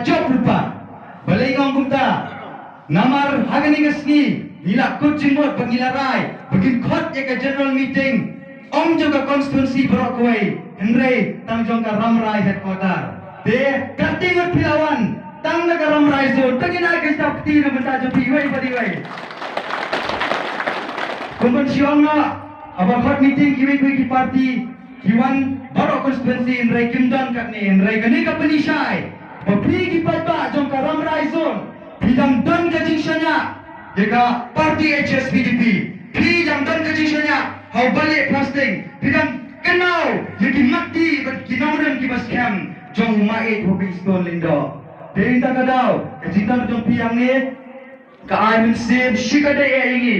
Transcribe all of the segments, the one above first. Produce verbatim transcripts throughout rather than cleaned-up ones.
Jop rupa. Balei nga ong kumta? Namar ha kane ka sngi ngi la kut jingmut bad ngi la rai ba ngin khot ïa ka general meeting, ym jong ka constituency baroh kawei, hynrei tang jong ka Rambrai headquarter. Te katno ngut phi la wan tang na ka Rambrai zone, to ngin ai ka jingtip kti na ka bynta jong phi iwei pa iwei. Kum ban shu ong noh, haba khot meeting kiwei kiwei ki party ki wan baroh constituency, hynrei kim don katne, hynrei kane ka pynshai ba phi ki paidbah jong ka Rambrai zone phi dang don ka jingshaniah ïa ka party H S P D P. Phi dang don ka jingshaniah ha u Bah Lieh Prasting, phi dang kynmaw ïa ki mat bad ki nongrim kiba skhem jong u Maieit Hopingstone Lyngdoh. Te ynda ka daw ka jingdon jong phi hangne ka ai mynsiem shikatdei ïa ngi.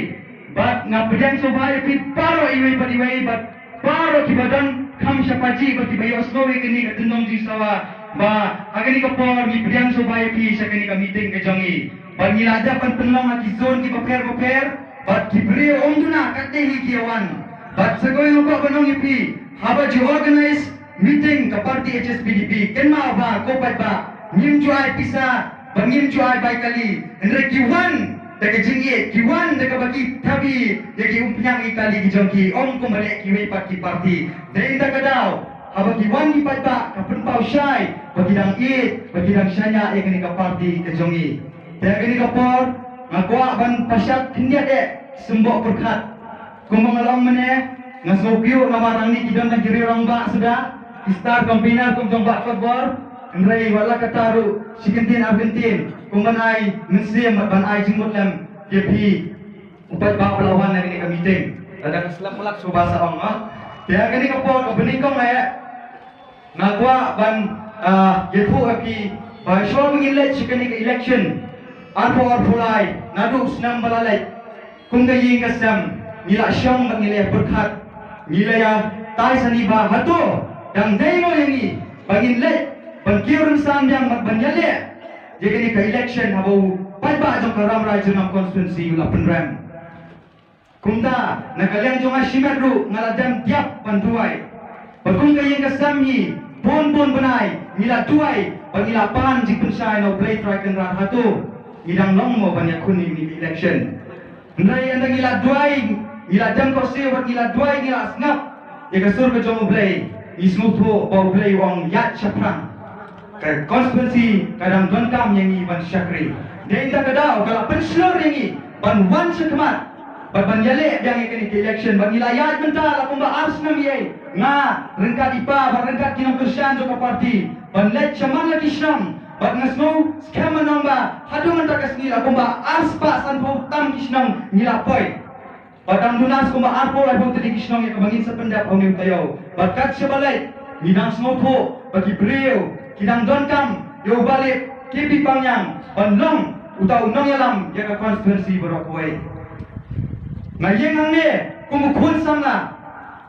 Bad nga pdiang sngewbha ïa phi baroh iwei pa iwei bad baroh kiba don kham shapajih bad kiba ïohsngew ïa kane ka tyndong jingsawa ba ha kane ka por ngi pdiang sngewbha ïa phi sha kane ka meeting ka jong ngi. Bad ngi la dep ban pynlong ha ki zone kiba pher bapher bad ki briew ym duna katne hi ki ïa wan. Bad sa kawei nga kwah ban ong ïa phi, haba ju organize meeting ka party H S P D P, kynmaw ba ko paidbah ngim ju ai pisa bad ngim ju ai bai kali, hynrei ki wan da ka jingïeit, ki wan da kaba ki thapi ïa ki umphniang ki kali ki jong ki, ym kumba leh kiwei pat ki party. Dei ynda ka daw haba ki wan ki paidbah ka pynpaw shai ba ki dang ïeit, ba ki dang shaniah ïa kane ka party ka jong ngi. Te ha kane ka por nga kwah ban pashat khyndiat eh symboh pyrkhat. Kumba nga la ong mynne, nga sngewkyiuh namar hangne ki don tang ki riew rangbah suda, ki star campaigner kum jong Bah Kotbor, hynrei wat la katta ruh shi kyntien ar kyntien kum ban ai mynsiem bad ban ai jingmut lem ïa phi u paidbah ba la wan ha kane ka meeting. Lada ka slem palat shuwa sa ong, ha. Te ha kane ka por kaba nyngkong eh, nga kwah ban, ah, ïathuh ha phi ba shuwa ba ngin leit sha kane ka election arphew arphew lai, naduh u snem ba la leit, kum ka ïing ka sem ngi la shong bad ngi la ïa pyrkhat, ngi la ïa tai sani ba hato dang dei mo ïa ngi ba ngin leit ban kiew rynsan biang bad ban ïaleh ïa kane ka election haba u paidbah jong ka Rambrai Jyrngam constituency u la pynrem. Kumta na ka liang jong nga shimet ruh nga la dem tiap ban duwai. Bad kum ka ïing ka sem ngi bun bun bnai ngi la duwai bad ngi la pan jingpynshai na U Blei Trai Kynrad hato ngi dang long mo ban ïakhun ïa kane ka election. Hynrei ynda ngi la duwai, ngi la dem khohsiew bad ngi la duwai, ngi la sngap ïa ka sur ka jong U Blei, ngi sngewthuh ba U Blei u ong ïaid shaphrang. Ka constituency ka dang donkam ïa ngi ban shakri. Dei ynda ka daw ka la pynshlur ïa ngi ban wan shakhmat bad ban ïaleh biang ïa kane ka election bad ngi la ïaid mynta la kumba ar snem ïa nga ryngkat i pa bad ryngkat ki nongkyrshan jong ka party ban leit sha man la ki shnong bad nga sngew skhem ban ong ba haduh mynta ka sngi la kumba ar spah sanphew tam ki shnong ngi la poi. Bad dang duna sa kumba arphew laiphew tylli ki shnong ïa kaba ngin sa pyndep ha une u taïew. Bad kat shaba leit ngi dang sngewthuh ba ki briew ki dang donkam ïa u Bah Lieh K P Pangngiang ban long uta u nongïalam ïa ka constituency baroh kawei. Nga ïeng hangne kum u khun samla,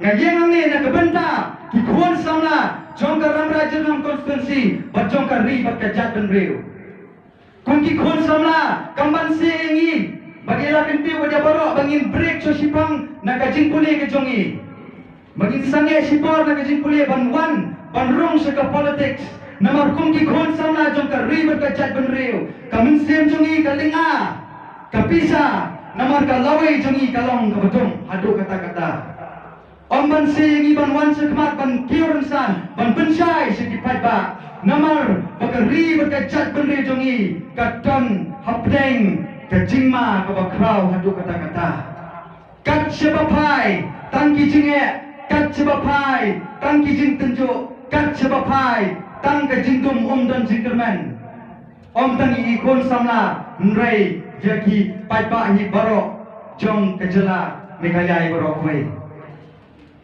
nga ïeng hangne na ka bynta ki khun samla jong ka Rambrai Jyrngam constituency bad jong ka ri bad ka jaitbynriew. Kum ki khun samla kam banse ïa ngi bad ïa la kyntiew bad ïa baroh ba ngin break sha shiphang na ka jingpule ka jong ngi. Ba ngin sangeh shipor na ka jingpule ban wan ban rung sha ka politics. Namar kum ki khun samla jong ka ri bad ka jaitbynriew ka mynsiem jong ngi ka lynga ka pisa namar ka lawei jong ngi ka long kaba dum haduh katta katta. Ym banse ïa ngi ban wan shakhmat ban kiew rynsan ban pynshai sha ki paidbah namar ba ka ri bad ka jaitbynriew jong ngi ka don hapdeng ka jingma kaba khraw haduh katta katta. Kat shaba phai tang ki jingeh, kat shaba phai tang ki jingtynjuh, kat shaba phai tang ka jingdum ym don jingkyrmen. Ym tang ïa ki khun samla hynrei ïa ki paidbah hi baroh jong ka jylla Meghalaya baroh kawei.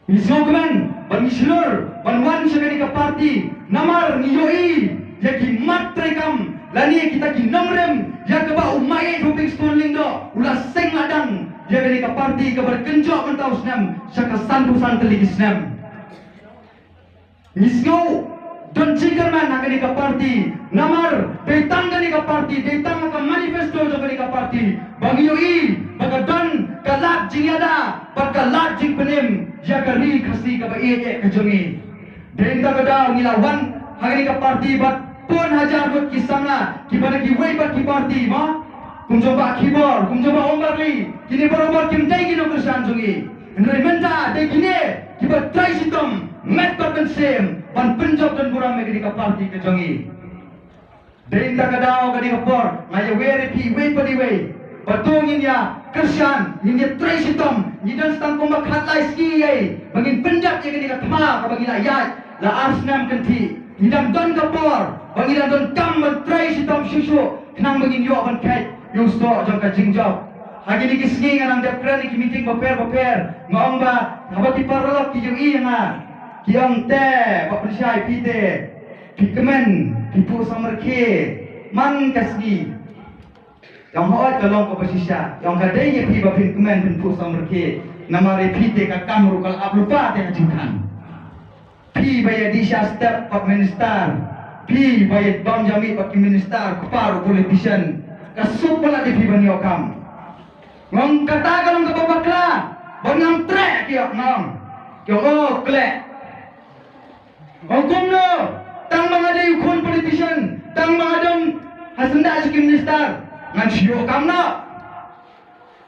Ngi sngewkmen bad ngi shlur ban wan sha kane ka party namar ngi ïohi ïa ki mat treikam lane kita ki nongrim ïa kaba u Maieit Hopingstone Lyngdoh u la seng la dang ïa kane ka party kaba kynjoh mynta u snem sha ka sanphew san tylli ki snem. Ngi sngew don jingkyrmen ha kane ka party namar dei tang kane ka party, dei tang ha ka manifesto jong kane ka party ba ngi ïohi ba ka don ka lad jingïada bad ka lad jingpynim ïa ka ri Khasi kaba ïeit ka jong ngi. Dei ynda ka daw ngi la wan ha kane ka party bad Pon hajar ngut ki samla kiba na kiwei pat ki party, mo. Kum jong Bah Khibor, kum jong Bah Ombarli, kine baroh baroh kim dei ki nongkyrshan jong ngi. Hynrei mynta dei kine kiba trei shitom met bad mynsiem ban pynjop don burom ïa kane ka party ka jong ngi. Dei mynta ka daw, kane ka por, nga ïawer ïa phi iwei pa iwei. Ba to ngin ïa kyrshan, ngin ïa trei shitom, ngi don tang kumba khatlai sngi ïa, ba ngin pyndep ïa kane ka thma kaba ngi la ïaid la ar snem kynthih. Ngi dang don ka por ba ngi dang donkam ban trei shitom shuh shuh, khnang ba ngin ïoh ban kheit ïa u soh jong ka jingjop. Ha kine ki sngi nga nang dep kren ha ki meeting bapher bapher, nga ong ba haba ki paralok ki ïohi ïa nga, ki ong, te, Bah Pynshai, phi te phi kmen phin phuh samrkhie man ka sngi. Ong hooid, ka long kaba shisha. Ong ka dei ïa phi ba phin kmen phin phuh samrkhie, namar ïa phi te ka kam ruh ka la ap lypa te ha jingkhang. Phi ba ïadih sha step pat minister, phi ba ïadon ïa mih pat ki minister, kpa ruh politician, ka suk palat ïa phi ban ïoh kam. Nga ong kata ka long kaba bakla, ba ngam treh, ki ong. Nga ong, ki ong, oh, kleh. Nga ong kumno, tang ba nga dei u khun politician, tang ba nga don ha syndah jong ki minister, ngan shu ïoh kam noh?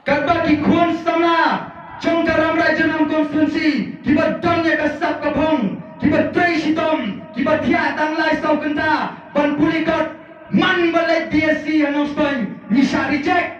Katba ki khun samla jong ka Rambrai Jyrngam constituency kiba don ïa ka sap ka phong, kiba trei shitom, kiba thiah tang lai saw kynta ban pule kot, man ba leit D S C ha Nongstoiñ ngi shah reject.